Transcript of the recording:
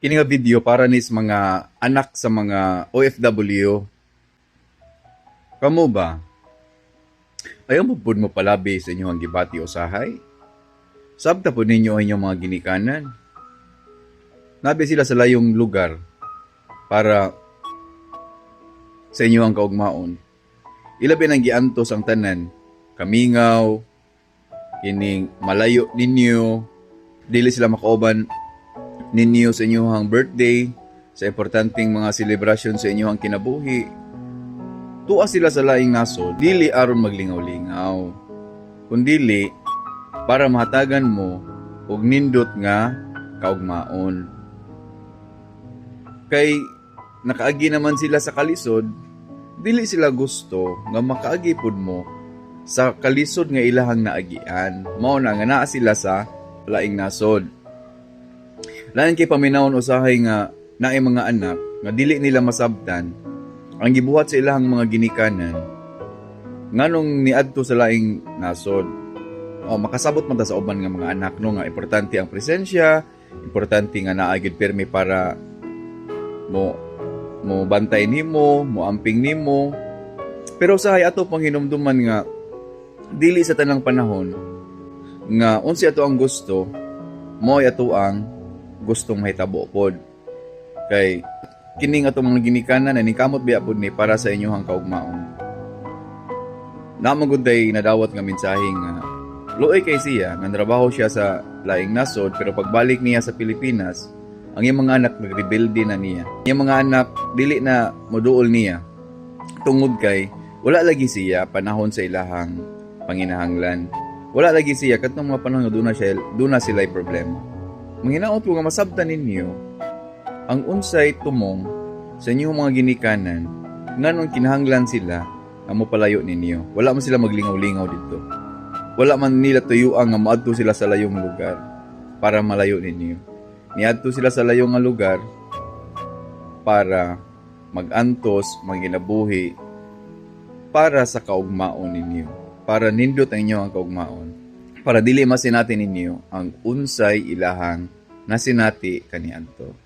Kini nga video para ni sa mga anak sa mga OFW. Kamo ba? Ayaw mo pud mo palabi sa inyong gibati usahay? Sabta po ninyo ang inyong mga ginikanan. Nabi sila sa layong lugar para sa inyo ang kaugmaon. Ilabi nang giantos ang tanan, kamingaw, kining malayo ninyo, dili sila makauban ninyo sa inyong birthday, sa importanteng mga selebrasyon sa inyong kinabuhi. Tuwa sila sa laing nasod, dili aron maglingaw-lingaw, kundili para mahatagan mo og nindot nga kaugmaon. Kay nakaagi naman sila sa kalisod, dili sila gusto nga makaagi pud mo sa kalisod nga ilahang naagian. Mao na nga naa sila sa laing nasod. Lain kay paminawon usahay nga naay mga anak nga dili nila masabtan ang gibuhat sa ilahang mga ginikanan nganong niadto sa laing nasod. O makasabot man ta sa uban nga mga anak, no, nga importante ang presensya, importante nga naa gyud pirmi para mo bantay nimo, mo amping nimo. Pero usahay ato pang hinumduman nga dili sa tanang panahon nga unsa ato ang gusto, mo ato ang gustong mahitabo pod. Kay kining atong mga ginikanan na ningkamot biya pod ni para sa inyong kaugmaon. Naa man gud nadawat nga mensahe nga luoy kay siya nga trabaho siya sa laing nasod, pero pagbalik niya sa Pilipinas, ang iyang mga anak nagrebelde na niya. Ang iyang mga anak dili na moduol niya tungod kay wala lagi siya panahon sa ilahang panginahanglan. Wala lagi siya katong mga panahon nga duna sila problema. Manghinaot ko nga masabtan ninyo ang unsay tumong sa inyong mga ginikanan nganong kinahanglan sila nga mopalayo ninyo. Wala man sila maglingaw-lingaw dito. Wala man nila tuyuan nga moadto sila sa layong lugar para malayo ninyo. Niadto sila sa layong nga lugar para magantos, manginabuhi para sa kaugmaon ninyo. Para nindot ang inyo ang kaugmaon. Para dili masinati ninyo ang unsay ilahang nasinati kaniadto.